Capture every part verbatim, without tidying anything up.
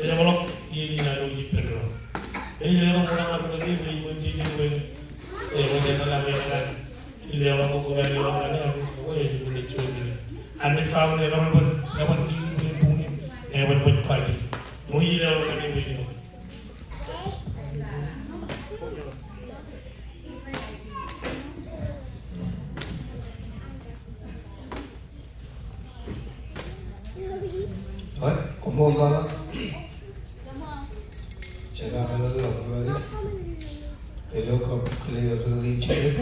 Eḷapḷọk iien in ad wōj ippān doon. Ej letok ḷọk ñan rūkaki bwe iṃōn jeje bwe, e, bwe jen lale ñan, ej leḷọk ko kōn an leḷọk ñan e, ak bwe ej bwe ej juon men. An ej kaṃṃoolol eḷap eo eban, eban kiki bwe ej buñin, eban baj bajjek. Eo ej leḷọk ñan e bwe ej letok. All right, koṃṃool tata. Jema kōlọk, kōlọk. Kōlọk kab kile rūkaki in jijet.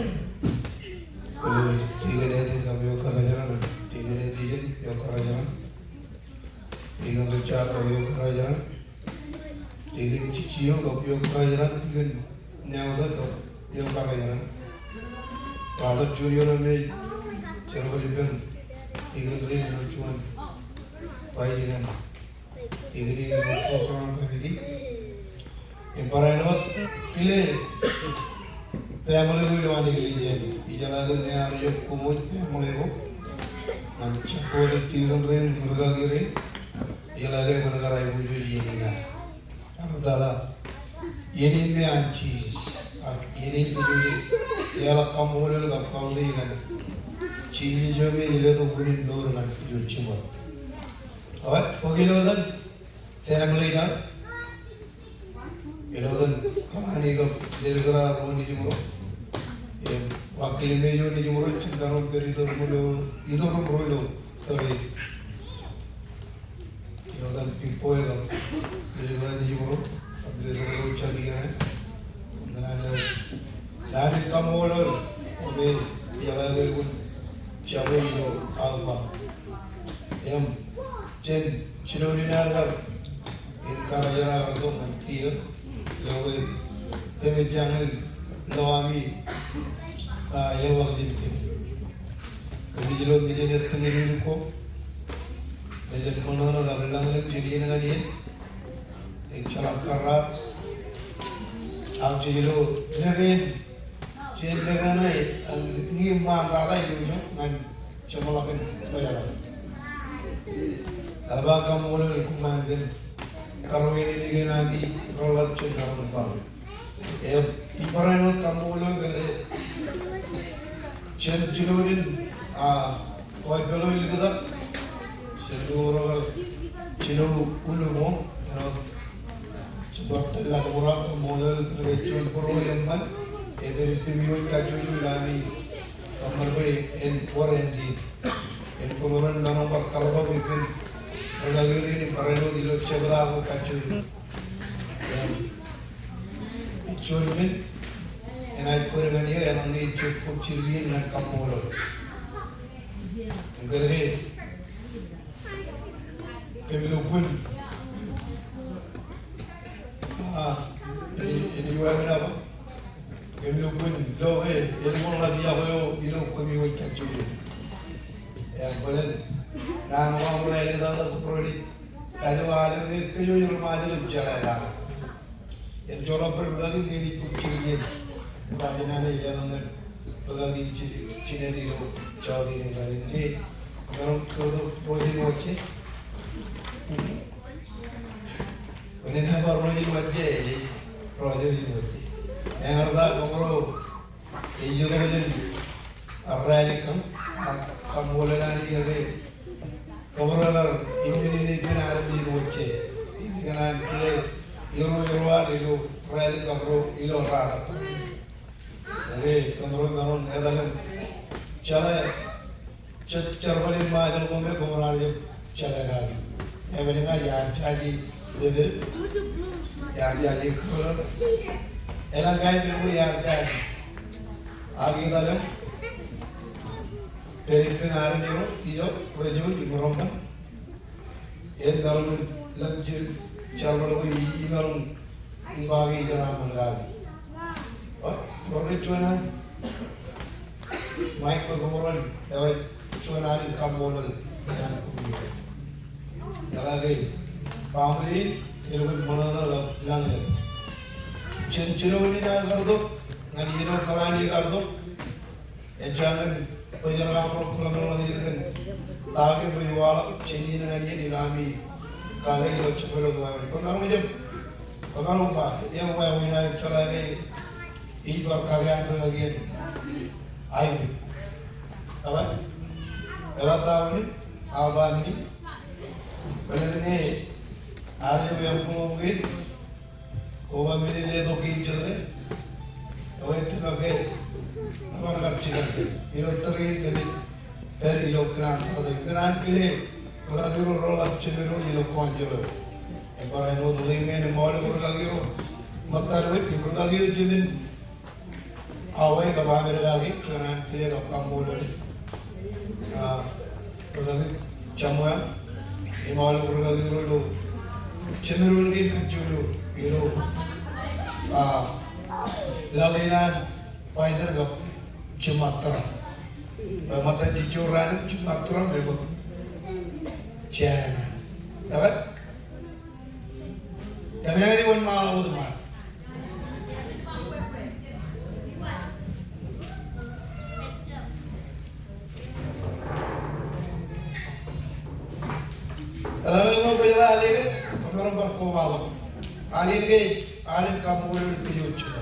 Kōlọk tikōn Etin kab eo kōrā jān an. Tikōn Etin eo kōrā jān an. Tikōn Richard kab eo kōrā jān an. Tikōn Jijio kab eo kōrā jān an. Tikōn Nelson kab eo kōrā jān an. Brother Junior eo me jerbal ippān tikōn rein āinwōt juon bwai in an. Tikōn in ilo program committee. Im barāinwōt kile family ko ilo an eklejia in. Ijeḷā ke ñe ear jab koṃwōj family ko ñan jab bōktok tikōn rein im rūkaki rein, ijeḷā ke eban kar aiboojoj iien in ad. Eḷaptata. Iien in me an Jisōs. Ak iien in kōj leḷọk kaṃṃoolol kab kautiej ñan Jisōs eo me ej letok unin mour ñan kōj jibwe. Ak bōk ilo etan family ṇe, ilo etan kōḷaani kab leddik ro nejimro, im ḷak kilmeej eo nejimro, jen maroñ pād iturūṃ ro, iturūṃ ro ilo tōre. Ilo etan big boy kab leddik ro nejimro, kab leddik ro jar iien in. Im naan in kaṃṃoolol, eo me ejeḷā ke elukkuun jabwe ilo aō ba. Im jen jinoin in aō kar in kar jeḷā kar tok ñan kiiō. Ilo ke kōmij jañin lo ami, a, eḷḷọk jān kōm. Kōmij lo mejān ettōñ in iien ko. Mejān ṃōṇōṇō kab lañlōñ jān iien ñan iien. Im jeḷā kōrā. Ak jej lo dān in Jen dān in, ñe ṃaan tata ilo ijo ñan jeṃḷọkin bwe eḷap. Eḷap aō kaṃṃoolol koṃṃan kōn karuwaineneik in ami reḷḷap jān karuwaineneik in. Im ij barāinwōt kaṃṃoolol kōn jen jinoin in, a, Kōj pād ilo likūt ak jen lukkuun jino unin ṃōk, āinwōt jen bar tōllọk ṃōk ak kaṃṃoolol kōn ke juon bōro eṃṃan, ej pād ippemi wōj kajjojo ilo ami kōṃṃan bwe en wōr āindein. Im kōṃro maroñ bar kaḷapḷọk ippān rūkaki rein im barāinwōt ilo jebta ko kajjojo. Im ej juon men enaaj bōd ñan eō eḷaññe ej juon bōk jidik iien ñan kaṃṃoolol. Im kōnke kōm lukkuun, a, ej, ej wāween aō ba. Kōm lukkuun lo ke elukkuun ḷap iọkwe eo ilo kōm wōj kajjojo. Im bōlen naan ko aṃ ḷe āliktata kōṃro ej kajoor aolep e kōj eo ri Ṃajeḷ im jeḷā ḷọk. Im joḷọk bōlen rūkaki ñe enaaj bōk jidik iien. Ṃokta jān an ej lōñ ñan rūkaki in jinen ilo jọteen in rainin ke maroñ ke ro jān wōjje. Unin eo ba ro jān wōjje, ro jān wōjje. Eñin eo ta kōṃro ej itok jān rālik kaṇ, ak kaṃṃoolol Anij ke kōṃro kar imminene ippān armej in wōjje. Im ikōṇaan kile irooj ro ad ilo rālik kab ro ilo raan. Ke kōṃro maroñ etal im jeḷā Jet jerbal in Ṃajeḷ ko me kōṃro ar jab jeḷā kaki. Eban ña iar jaje lepel, iar jaje kōrōk. Enaaj kain men ko iar jaje. Ak italem, pād ippān armej ro ijo rej jouj im roñkan. Im maroñ in lōñ jin jerbal ko i, imaroñ in ba ke ijeḷā ṃōn kaki. Bar ke juon an Mike bwe kōṃro en ewōr juon alen kaṃṃoolol ñan kōm. Eḷaññe family in elukkuun ṃōṇōṇō ḷọk lañlōñ. Jen jinoin in aō kar tok ñan iien eo kōḷaani kar tok. Ejjañin bwe jen kar bar kōḷmānḷọkjeṇ kōn ta ko rej waḷọk jān iien ñan iien ilo ami kake ilo jepḷaak wāween. Kwōmaroñ jab, kwōmaroñ ba, eo wāween aō jeḷā ke ij bar kake an rūkaki in aikuj. Eḷap, eḷap ta unin, aō ba men in. Bōlen ñe ear jab eṃṃan ṃōk in, Koba men in letok kein jet ke, eo ej tōmak ke, eban kar jikar ke. Ilo tōre in kōmij pād ilo kōṇaan tata. Kōṇaan kile rūkaki ro reḷap jemān ro ilo kọọnjeḷ eo. Im barāinwōt ḷeeṃṃan im aolep rūkaki ro ṃōttad wōj, im rūkaki ro jemān Hawaii kab Amerika ke, kōṇaan kile kab kaṃṃoolol. A, rūkaki Samuel, im aolep rūkaki ro ilo jemān ro kein kajjojo ilo, a, laḷ in an Biden kab Jim Matram. Bwe ṃōttan jejjo raan im Jim Matram ej bōk jān an. Ekwe? Kōmeañ wōnṃaanḷọk wōt ṃaan. Eḷaññe kwōj jeḷā alen ke, kwōmaroñ bar kobaḷọk. Alen ke, alen kaṃṃoolol kōj jibwe.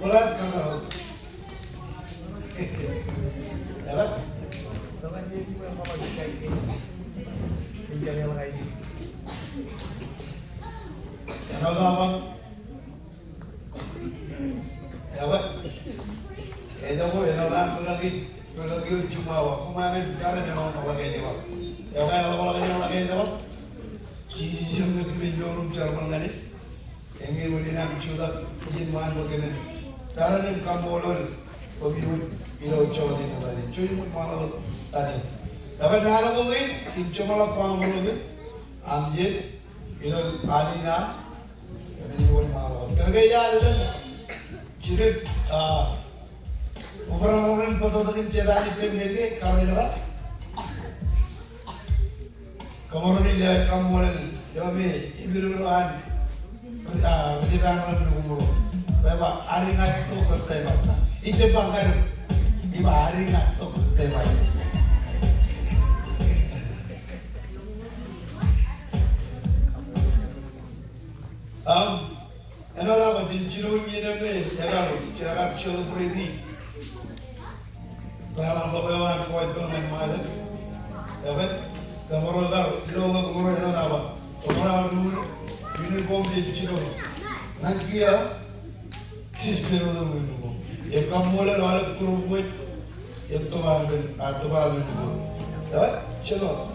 Bōlen kakōḷḷe. Eḷap? Āinwōt aō ba. Eḷap? Ejako āinwōt an ri-kaki, ri-kaki eo jiṃṃawa, koṃ āinwōt pād āinwōt an ri-kaki eo. Eḷap, eḷap, eḷap, eḷap. Jisōs eo me kōmij lo ṃōk jerbal ñan e. Eñin wōt inaaj jutak ijin ṃaan bwe kōmin pād im kaṃṃoolol koṃ wōt ilo jota in rainin. Jouj im ṃaanḷọk wōt Daniel. Ekwe naan ko kein im jeṃḷọk kwaṃ ro kein, aṃjej, ilo alin aṃ, kōmin wōt ṃaanḷọk wōt. Kōnke iar ilo jidik, ah, obrak ro ren bōtōktōkin Japan ippān men ke karejerak. Kōmro naaj lewōj kaṃṃoolol eo me epād ro an, ah, ri-Japan ro an lukkuun ro. Rej ba, arigato gozaimasu. Ij jab ba ñan eok. Ij ba, arigato gozaimasu. Aṃ, āinwōt aō ba, jen jino iien eo me ekar, jekar celebrate-i raar ḷọk eo an kōj bōlen ñan Ṃajeḷ. Ekwe, kōmro kar ilo ḷọk kōmro āinwōt aō ba, kōmro ar lukkuun uniform jen jino. Ñan kiiō, kiiō jen jino uniform. Im kaṃṃoolol aolep group wōj. Im department, ah, department ko. Eo, jino.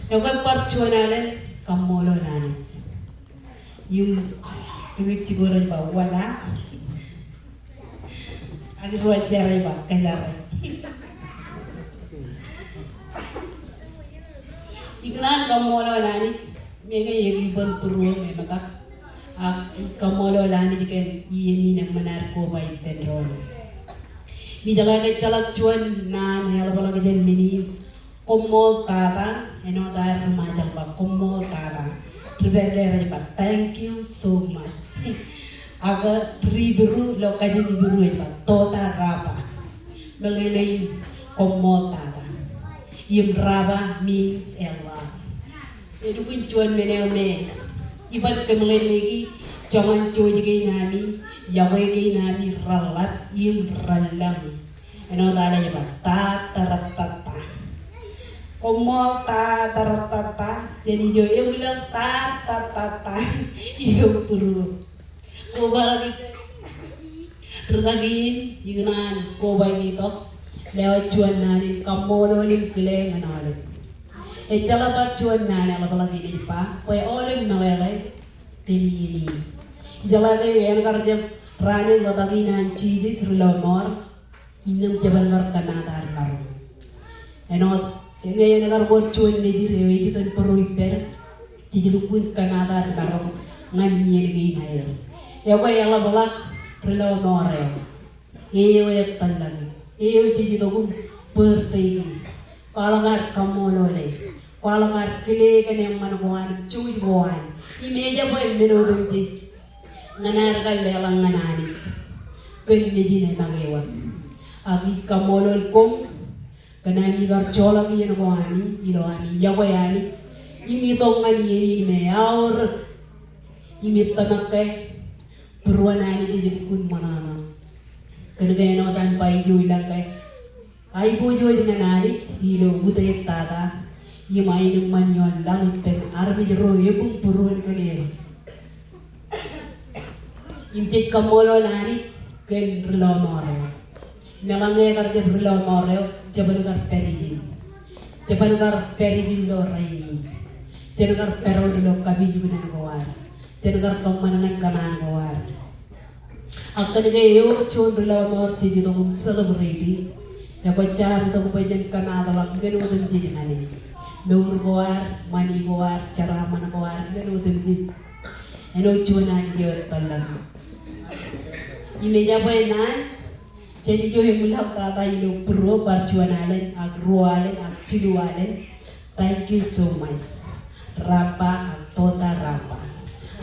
Ekwe bar juon alen kaṃṃoolol Anij. Im ri Meksiko rej ba wala. Ak ri Ruwajjā rej ba kōjjare. Ikōṇaan kaṃṃoolol Anij, meñe ekipen būruō im emetak. Ak ij kaṃṃoolol Anij kōn iien in eṃṃan ad koba ippān doon. Im ijeḷā ke ejjeḷọk juon naan eḷapḷọk jān men in, koṃṃool tata, āinwōt ad ri Ṃajeḷ ba koṃṃool tata. Ri Pālle rej ba thank you so much. Ak ri Hibru, ilo kajin Hibru ej ba toda raba. Meḷeḷein koṃṃool tata. Im raba means a lot. Elukkuun juon men eo me iban kōmeḷeḷeiki, joñan jouj kein ami, yokwe kein ami reḷap im relōñ. Āinwōt ad ej ba tata rōtata. Koṃṃool tata rōtata, jān ijo eṃwilaḷ tata rōtata ilo būruō. Koba ḷọk ri kaki in, ikōṇaan koba itok, lewōj juon naan in kaṃṃoolol im kile ñan aolep. Ejjeḷọk bar juon naan eḷapḷọk in ej ba, bwe aolep meḷeḷe kōn iien in. Ijeḷā ke en kar jab raan in ḷotak in an Jisōs ri lọmọọr, innām jeban kar kōmaat ad maroñ. Āinwōt, ñe en kar wōr juon nejid eo ej itok būruō ippād, jej lukkuun kōmaat ad maroñ ñan iien kein aer. Ekwe eḷapḷọk ri lọmọọr eo. Eo etōllọke. Eo jej itok im birthday e. Kwaḷọk ad kaṃṃoolole. Kwaḷọk ad kile kōn eṃṃan ko an, jouj ko an. Im ejabwe men otemjej ñan ad kar leḷọk ñan Anij kōn nejin eṃake wōt. Ak ij kaṃṃoolol koṃ kōn ami kar joḷọk iien ko ami ilo ami yokwe Anij im itok ñan iien in me eaorōk im ij tōmak ke būruon Anij ej lukkuun ṃōṇōṇō. Kōn ke āinwōt an ba ijo ilañ ke aiboojoj ñan Anij ilo utiej tata im aenōṃṃan ioon laḷ ippān armej ro ebuñ būruon kōn er. Im jej kaṃṃoolol Anij kōn ri lọmọọr eo. Meḷan ñe ekar jab ri lọmọọr eo, jeban kar pād ijin. Jeban kar pād ijin ilo rainin. Jen kar pād wōt ilo kapijuknen ko ad. Jen kar kōṃṃan ñan kōṇaan ko ad. Ak kōn ke ewōr juon ri lọmọọr jej itok im celebrate e, ekwe jaar itok bwe jen kōmaatḷọk men otemjej ñan e. Mour ko ad, ṃani ko ad, jeraaṃṃan ko ad, men otemjej. Āinwōt juon Anij eo etōllọke. Im ejabwe naan, jān ijo eṃwilaḷ tata ilo būruō bar juon alen, ak ruo alen, ak jilu alen. Thank you so much. Raba ak tota raba.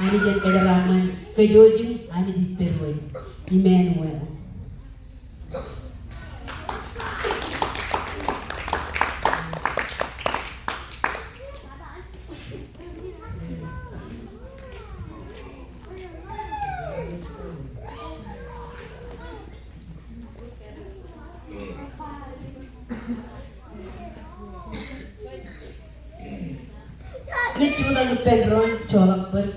Anij en kōjeraaṃṃan kōj wōj im Anij ippād wōj. Emmanuel. Jenaaj jutak ippān doon, joḷọk bōd.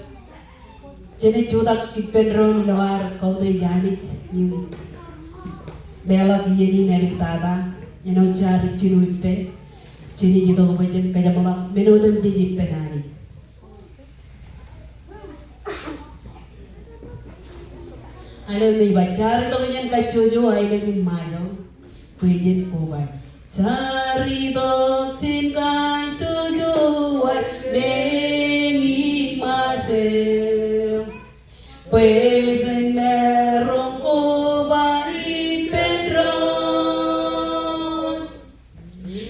Jenaaj jutak ippān doon ilo ad kautiej Anij im leḷọk iien in āliktata. Āinwōt jaar jilu ippān, jenaaj itok bwe jen kōjeṃḷọk men otemjej ippān Anij. Āinwōt ej ba, jaar itok jān kajjojo aelōñ in Ṃajeḷ bwe jen koba. Jaar itok jān kajjojo aelōñ in Ṃajeḷ bwe jen maroñ koba ippān doon.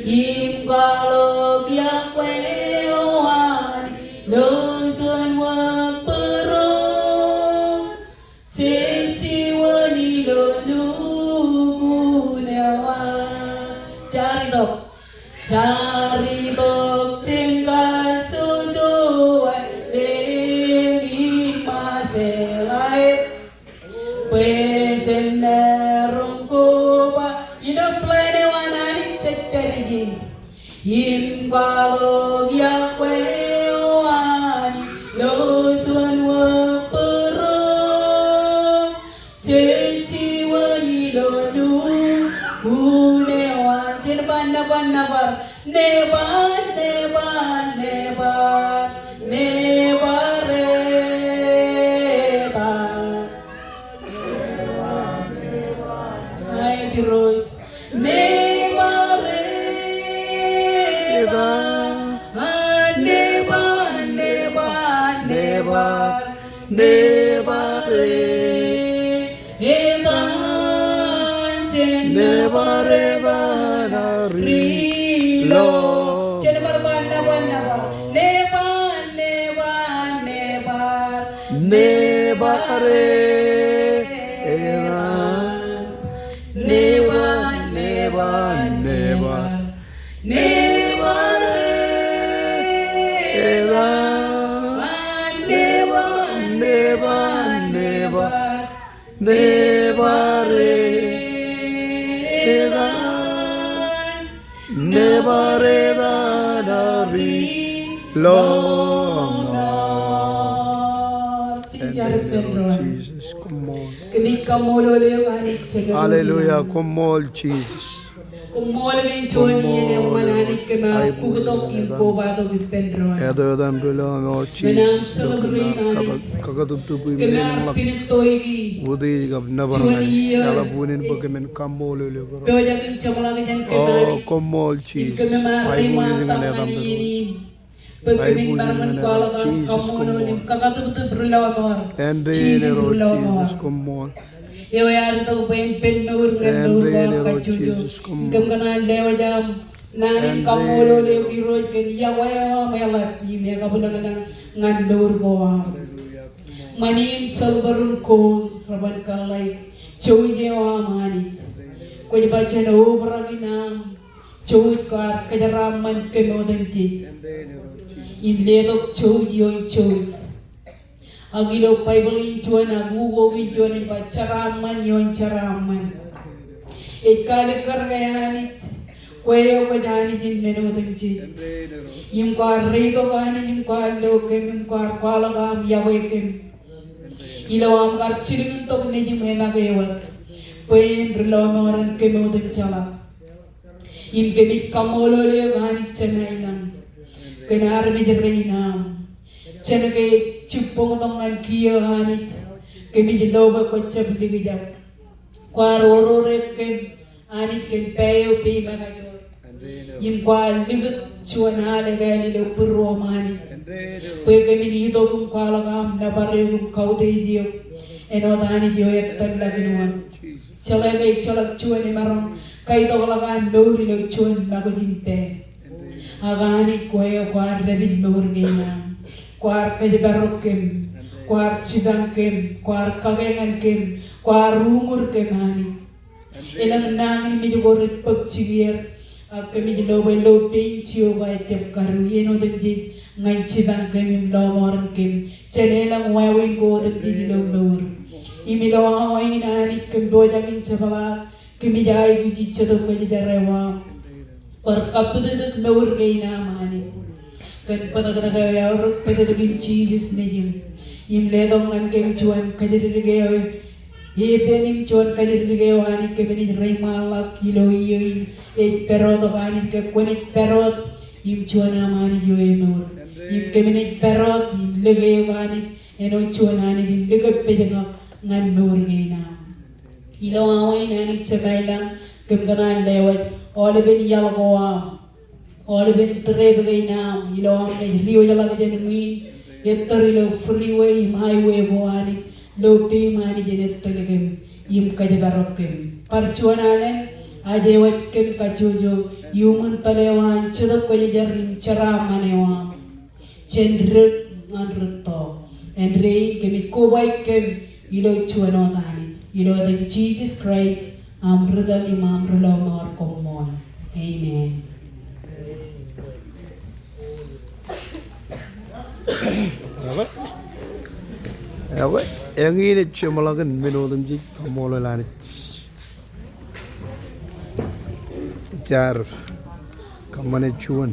Im kwaḷọk yokwe eo an ilo juon wōt bōro. Jej juon ilo lukkuun eo an. Jaar itok. Jaar itok jān kajjojo aelōñ in Ṃajeḷ. Bwe jen maroñ koba ilo plan eo an Anij jej pād ijin. Im kwaḷọk yokwe eo an ilo juon wōt bōro. Jej juon ilo lukkuun eo an. Jen ba Nebar, nebar, nebar, nebar, nebar, nebar etan. Aet Irooj. Nebar etan. Nebar, nebar, nebar. Nebar etan, jen nebar etan aō ri lo. Jen nebar, nebar, nebar, nebar, nebar, nebar etan. Nebar, nebar, nebar. Nebar etan. Nebar, nebar, nebar. Nebar etan. Nebar etan aō ri lo. Jen jar ippān doon. Jesus, koṃṃool. Kōmij kaṃṃoolol eok Anij Jemem. Hallelujah, koṃṃool Jesus. Koṃṃool kōn juon iien eṃṃan Anij kōm ar kuktok im kobatok ippān doon. Etan ri lo Anij. Men aṃ celebrate Anij. Kakatūptūp im kōm ar pinittoiki. Utiej kab nōbar ñan eḷap unin bwe kōmin kaṃṃoolol eok. Pojak in jeṃḷọk jān kōm Anij. Koṃṃool Jesus. Kōm ar ri ṃaantak ñan iien in. Bwe kōmin maroñ in kwaḷọk aṃ kaṃṃoolol im kakatūptūp ri lọmọọr. Āindein Irooj Jesus, koṃṃool. Eo ear itok bwe en pād mour ñan mour ko aṃ kajjojo. Kōm kōṇaan lewōj aṃ naan in kaṃṃoolol eok Irooj kōn yokwe eo aṃ eḷap im ekabwilōñlōñ ñan mour ko aṃ. Ṃani im silver im gold reban kōḷḷāik jouj eo aṃ Anij. Kwōj ba jen obrak in aṃ jouj kwaar kōjeraaṃṃan kōm otemjej im letok jouj ioon jouj. Ak ilo Baibōḷ in juon ak ukok in juon ej ba jeraaṃṃan ioon jeraaṃṃan. Ej kaalikkar ke Anij, kwe eo kwōj Anij in men otemjej. Im kwaar reitok Anij im kwaar lo kōm im kwaar kwaḷọk aṃ yokwe kōm. Ilo aṃ kar jilkintok nejūṃ eṃake wōt bwe en ri lọmọọren kōm otemjeḷọk. Im kōmij kaṃṃoolol eok Anij Jemem ilañ kōn armej rein aṃ. Jān ke ej jibboñtok ñan kiiō Anij, kōmij lo bwe kwōj jab likjab. Kwaar ororek kōm Anij kōn pā eo peiṃakajoor. Im kwaar likūt juon al ekāāl ilo būruōṃ Anij. Bwe kōmin itok im kwaḷọk aṃ nōbar eok im kautiej eok āinwōt Anij eo ettōr ḷọk āinwōt. Jeḷā ke ejjeḷọk juon emaroñ kaitokḷọk an mour ilo juon makūt in pā. Ak Anij kwe eo kwaar dāpij mour kein aṃ. Kwaar kōjparok kōm. Kwaar jipañ kōm. Kwaar kake ñan kōm. Kwaar uñūr kōm Anij. Elōñ nañinmej ko rej bōk jikier. Ak kōmij lo bwe lo pein Jeova ejjab kadu iien otemjej ñan jipañ kōm im lọmọọren kōm jān elōñ wāween ko otemjej ilo mour. Im ilo awa in Anij kōm pojak in jepḷaak kōmij aikuj ijjitōk Kwōjarjar eo aṃ. Bar kappūtōktōk mour kein aṃ Anij. Kōn bōtōktōk eo eaorōk bōtōktōkin Jisōs nejiṃ. Im letok ñan kōm juon kōjatdikdik eo epen im juon kōjatdikdik eo Anij kōmij reiṃaanḷọk ilo iiō in ej pād wōt Anij ke kwōnaaj pād wōt im juon aṃ Anij eo emour. Im kōmij pād wōt im lōke eok Anij āinwōt juon Anij in likūtpejkak ñan mour kein aṃ. Ilo awa in Anij Jemem ilañ, kōm kōṇaan lewōj aolepen iaḷ ko aṃ, aolepen trip kein aṃ, ilo aṃ naaj diwōjḷọk jān ṃwiin, ettōr ilo freeway im highway ko Anij, lo peim Anij en ettōl kōm im kōjparok kōm. Bar juon alen, aje wōj kōm kajjojo iuṃwin tōl eo an Jetōb Kwōjarjar im jeraaṃṃan eo aṃ. Jān dik ñan rūtto. Āindein kōmij kobaik kōm ilo juon wōt Anij. Ilo etan Jisōs Kraist, aṃ ri tōl im aṃ ri lọmọọr, koṃṃool. Amen. Ekwe, ekwe, eñin ej jeṃḷọkin men otemjej, kaṃṃoolol Anij. Jar kōṃṃane juon.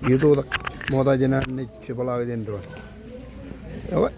Itoitak ṃokta jān an naaj jepḷaak jān doon. Ekwe.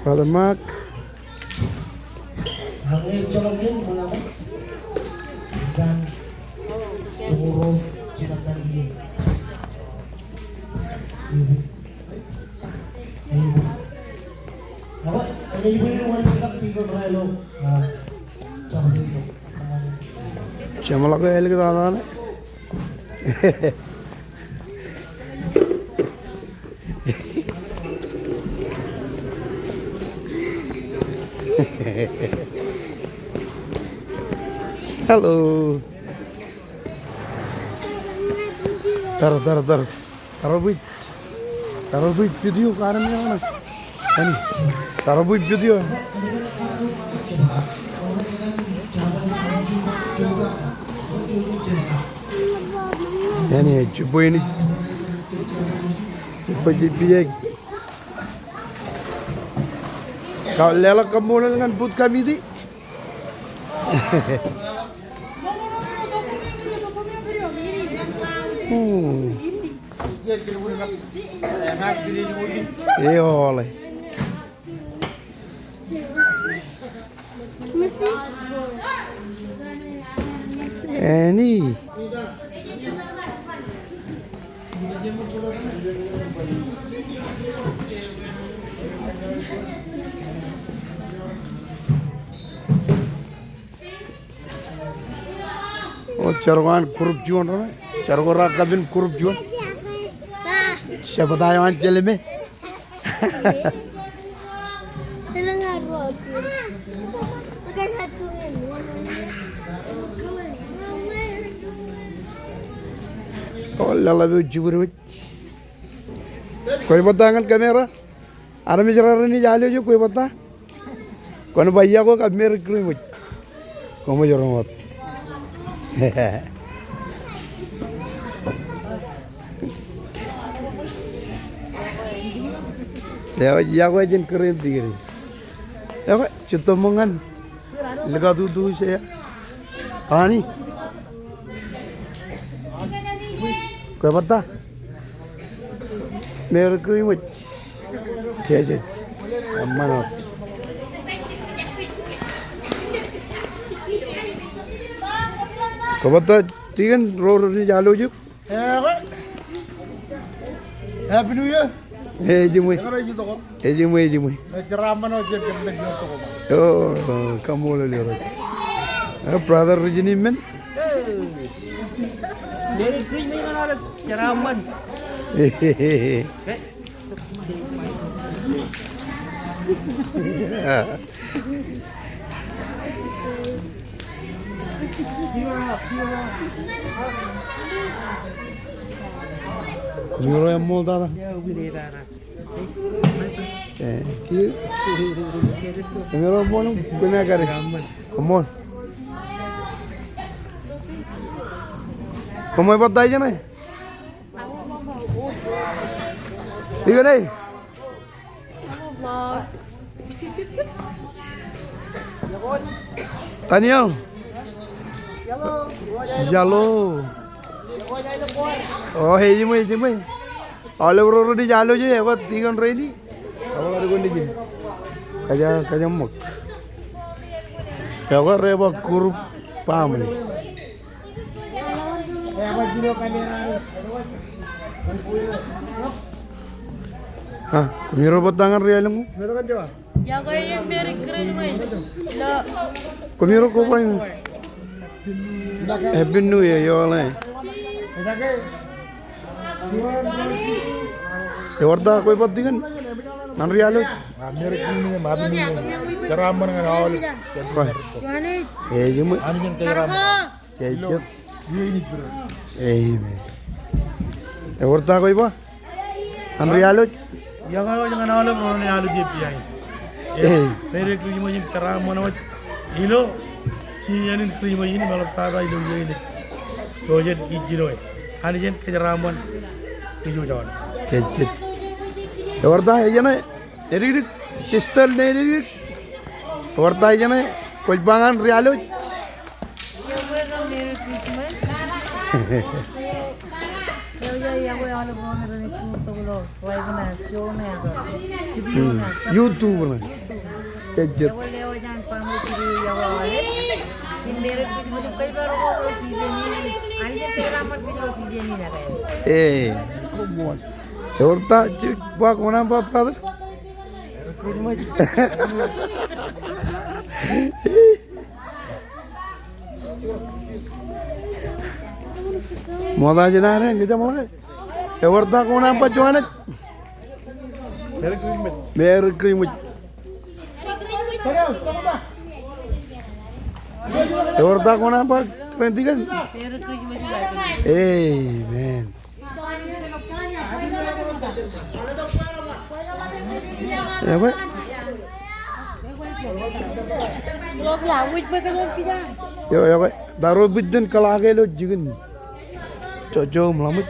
Brother Mark. Jeṃḷọk eo āliktata ṇe. Hello. Tara, tara, tara. Tara bwij. Tara bwij video, kaarmej eo ṇe. Eñin. Tara bwij video. Eñin, ej jibwe eñin. Jibwe, jibwe ej. Kab leḷọk kaṃṃoolol ñan booth committee. Hmm. Eoḷe. Eñin. O, jar ko an group juon ro ṇe. Jar ko raar kapen group juon. Jebta eo an Jeleme. O, leḷḷap eo jibwidwid. Kwe bōtab ñan camera. Armej raar enaaj alwōj, kwe bōtab. Kwōn ba iọkwe kab Merry Christmas. Koṃij roñ wōt. Eo, iọkwe jān kōrā in tikōn. Eo, jitōṃṃoñ ñan likatutu eo. Ani. Kwe bōtab. Merry Christmas. Jej, jej. Eṃṃan wōt. Kwe bōtab, tikōn ro rej alwōj eok. Happy New Year. Ejiṃwe. Eñin ej itok wōt. Ejiṃwe, ejiṃwe. Ej jeraaṃṃan wōt jān kōn eo tok wōt. O, kaṃṃoolol Irooj. Eh, brother Rijini men. Merry Christmas ñan aolep jeraaṃṃan. Koṃiro eṃṃool tata. Thank you. Koṃiro eṃṃool, koṃ kar. Koṃṃool. Koṃ bar ta ijeṇe. Ijeṇe. Daniel. Jalo. O, ejiṃwe, ejiṃwe. Aolep ro rej alwōj, ekwe tikōn rein. Aolep ro rej. Kōjā, kōjā ṃōk. Ekwe rej ba group family. Ha, koṃiro bōtab ñan ri aelōñ. Iọkwe, Merry Christmas. Ilo. Koṃiro koba in. Happy New Year, ioḷe. Ewōr ta kwe bōtab tikōn ñan ri aelōñ. Merry Christmas, Happy New Year. Jeraaṃṃan ñan aolep. Ejiṃwe. Jej jet. Amen. Ewōr ta kwe ba ñan ri aelōñ. Iọkwe wōj ñan aolep ro rej alwōj eppiain. Merry Christmas im jeraaṃṃan wōj. Ilo season in Christmas in im eḷaptata ilo iien in. Ro jet ijjino e. Anij en kōjeraaṃṃan kōj wōj aolep. Jej jet. Ewōr ta ejjeṇe, edikdik, sister ṇe edikdik. Ewōr ta ejjeṇe, kwōj ba ñan ri-alooj. Hmm. YouTube ṇe. Jejjet. Ee, ewōr ta, ba, kōṇaan ba, brother? Ṃokta jān ad eṇ, kōjeañ ṃōk. Ewōr ta kōṇaan ba juon ej? Merry Christmas. Merry Christmas. Ewōr ta kōṇaan ba Grand Deacon? Amen. Ekwe. Ekwe, ta ro bwijin kōḷaake ilo jikin. Jojo im ḷamwōj.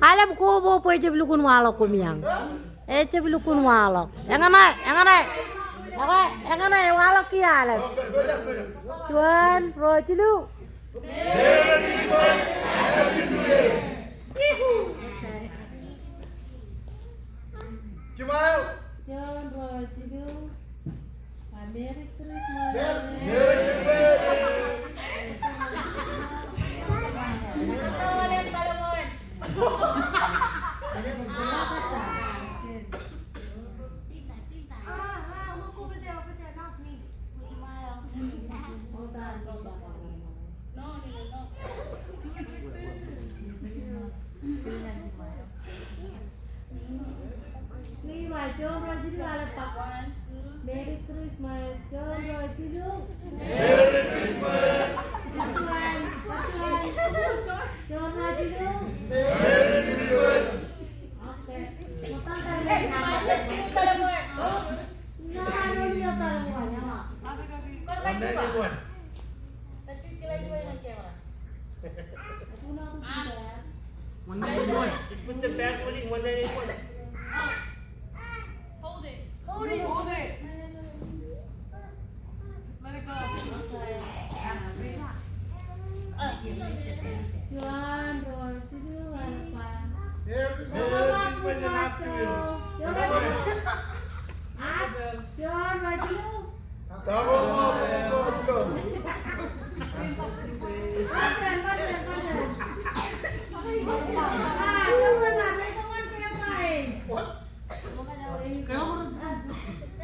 Aḷap koba bwe ejab lukkuun waḷọk koṃ iaan. Ejab lukkuun waḷọk. Eñṇe, eñṇe. Eñṇe, eñṇe, waḷọk kiiō aḷap. Juon, ruo, jilu. Juon, ruo, jilu. Merry Christmas. Merry Christmas. Merry Christmas. Joon ruo jilu. Merry Christmas. Joon ruo jilu. Merry Christmas. Okay. Hold it. Hold it. Hold it. Let it go. Juon, ruo, jilu, eḷap ḷọk. Juon, ruo, jilu. Juon, ruo, jilu.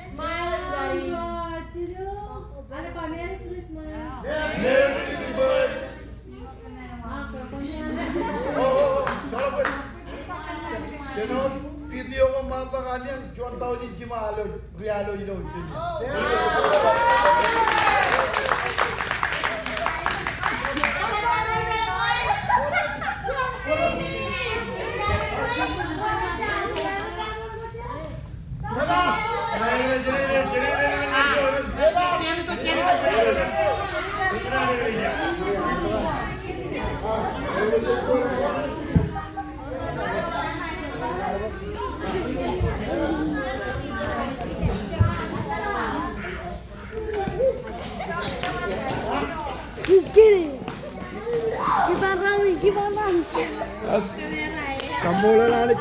Smile, buddy. Merry Christmas. Jen video ko ṃaantak an juon taujin jiṃa alooj, ri alooj ilo. Just kidding. Keep on running, keep on running. Kaṃṃoolol Anij.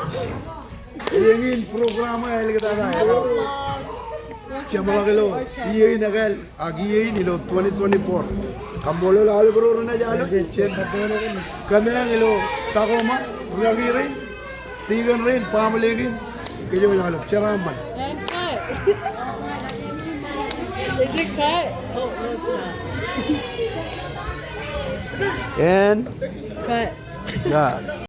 Iien in program eo āliktata eo. Jeṃḷọk ilo iien in ekāāl ak iien in ilo twenty twenty-four. Kaṃṃoolol aolep ro renaaj ālōt. Kōmeañ ilo Tacoma, rūkaki rein, tikōn rein, baaṃle kein, kōj wōj ālōt, jeraaṃṃan. And cut. Is it cut? Oh, no, it's not. And cut. Yeah.